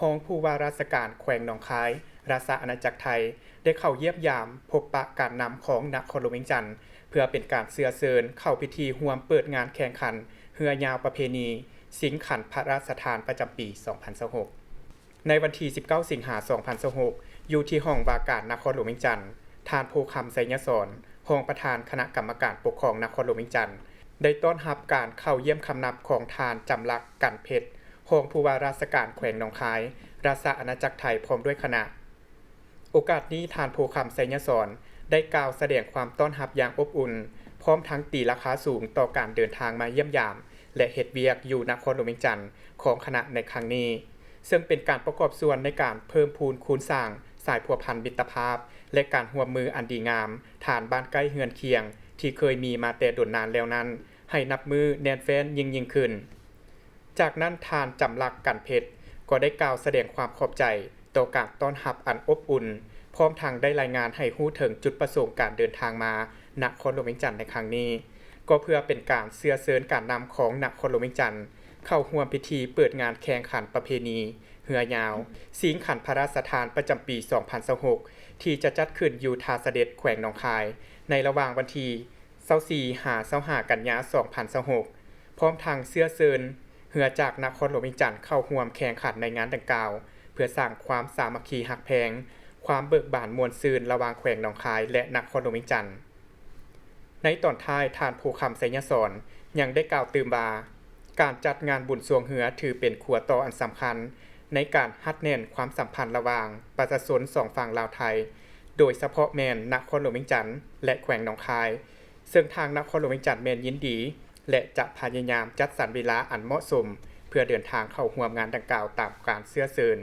ຮອງຜູ້ວ່າລາຊະການແຂວງໜອງຄາຍ ລາຊະອານາຈັກໄທ ໄດ້ເຂົ້າຢ້ຽມຢາມພົບປະການນຳຂອງນະຄອນຫຼວງວຽງຈັນ ເພື່ອເປັນການເຊື້ອເຊີນເຂົ້າພິທີຮ່ວມເປີດງານແຂ່ງຂັນເຮືອຍາວປະເພນີຊິງຂັນພະລາຊະທານປະຈຳປີສອງພັນຊາວຫົກ. ໃນວັນທີສິບເກົ້າ ສິງຫາ ສອງພັນຊາວຫົກ ຢູ່ທີ່ຫ້ອງວ່າການນະຄອນຫຼວງວຽງຈັນ, ທ່ານ ໂພຄຳ ໄຊຍະສອນ ຮອງປະທານຄະນະກຳມະການປົກຄອງນະຄອນຫຼວງວຽງຈັນ ໄດ້ຕ້ອນຮັບການເຂົ້າຢ້ຽມຄຳນັບຂອງທ່ານ ຈຳລັກ ກັນເພັດ ຮອງຜູ້ວ່າລາຊະການແຂວງໜອງຄາຍ ລາຊະອານາຈັກໄທ ພ້ອມດ້ວຍຄະນະ. ໂອກາດນີ້ ທ່ານ ໂພຄຳ ໄຊຍະສອນ ໄດ້ກ່າວສະແດງຄວາມຕ້ອນຮັບຢ່າງອົບອຸ່ນ, ພ້ອມທັງຕີລາຄາສູງຕໍ່ການເດີນທາງມາຢ້ຽມຢາມ ແລະ ເຮັດວຽກຢູ່ນະຄອນຫຼວງວຽງຈັນຂອງຄະນະໃນຄັ້ງນີ້, ເຊິ່ງເປັນການປະກອບສ່ວນໃນການເພີ່ມພູນຄູນສ້າງສາຍພົວພັນມິດຕະພາບ ແລະ ການຮ່ວມມືອັນດີງາມ ທ່ານບ້ານໃກ້ເຮືອນຄຽງ ທີ່ເຄີຍມີມາແຕ່ດົນນານແລ້ວນັ້ນ ໃຫ້ນັບມື້ແໜ້ນແຟ້ນຍິ່ງໆຂຶ້ນ. ຈາກນັ້ນ ທ່ານ ຈຳລັກ ກັນເພັດ ກໍໄດ້ກ່າວສະແດງຄວາມຂອບໃຈຕໍ່ການຕ້ອນຮັບອັນອົບອຸ່ນ, ພ້ອມທັງໄດ້ລາຍງານໃຫ້ຮູ້ເຖິງຈຸດປະສົງການເດີນທາງມານະຄອນຫຼວງວຽງຈັນໃນຄັ້ງນີ້, ກໍເພື່ອເປັນການເຊື້ອເຊີນການນຳຂອງນະຄອນຫຼວງວຽງຈັນ ເຂົ້າຮ່ວມພິທີເປີດງານແຂ່ງຂັນປະເພນີເຮືອຍາວຊິງຂັນພະລາຊະທານປະຈຳປີສອງພັນຊາວຫົກ ທີ່ຈະຈັດຂຶ້ນຢູ່ທ່າສະເດັດ ແຂວງໜອງຄາຍ ໃນລະຫວ່າງວັນທີ ຊາວສີ່ ຫາ ຊາວຫ້າ ກັນຍາ ສອງພັນຊາວຫົກ ພ້ອມທັງເຊື້ອເຊີນເຮືອຈາກນະຄອນຫຼວງວຽງຈັນເຂົ້າຮ່ວມແຂ່ງຂັນໃນງານດັ່ງກ່າວ ເພື່ອສ້າງຄວາມສາມັກຄີຮັກແພງ, ຄວາມເບີກບານມ່ວນຊື່ນລະຫວ່າງແຂວງໜອງຄາຍ ແລະ ນະຄອນຫຼວງວຽງຈັນ. ໃນຕອນທ້າຍ, ທ່ານ ໂພຄຳ ໄຊຍະສອນ ຍັງໄດ້ກ່າວຕື່ມວ່າ, ການຈັດງານບຸນຊ່ວງເຮືອຖືເປັນຂົວຕໍ່ອັນສຳຄັນໃນການຮັດແໜ້ນຄວາມສຳພັນລະຫວ່າງປະຊາຊົນສອງຝັ່ງລາວ-ໄທ, ໂດຍສະເພາະແມ່ນນະຄອນຫຼວງວຽງຈັນ ແລະ ແຂວງໜອງຄາຍ, ເຊິ່ງທາງນະຄອນຫຼວງວຽງຈັນແມ່ນຍິນດີ ແລະ ຈະພະຍາຍາມຈັດສັນເວລາອັນເໝາະສົມ ເພື່ອເດີນທາງເຂົ້າຮ່ວມງານດັ່ງກ່າວຕາມການເຊື້ອເຊີນ.